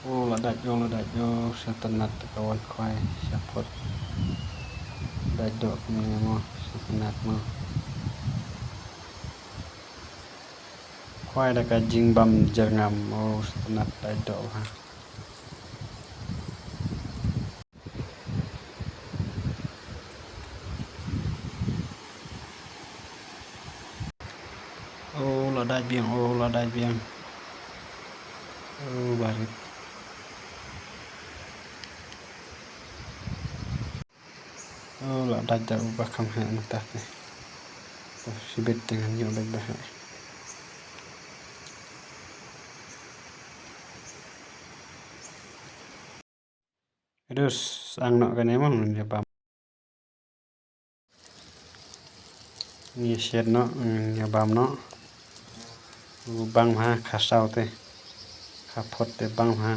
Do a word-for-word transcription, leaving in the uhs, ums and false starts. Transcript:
O la dait, o la dait, o sha tnat ka wan khwai sha phot. Dait doh kumne mo, sha tnat mo. Khwai da ka jingbam jyrngam, o sha tnat dait doh ha. O la dait biang, o la dait biang. O barit. O la dait da uba kham heh mynta te. O shibit te ngan ïoh dait ba heh. Aduh, sang noh kane mo, ngan ïa bam. Ngi shet noh, ngan ïa bam noh. U bang ha kha saw te. Kha phot te bang ha.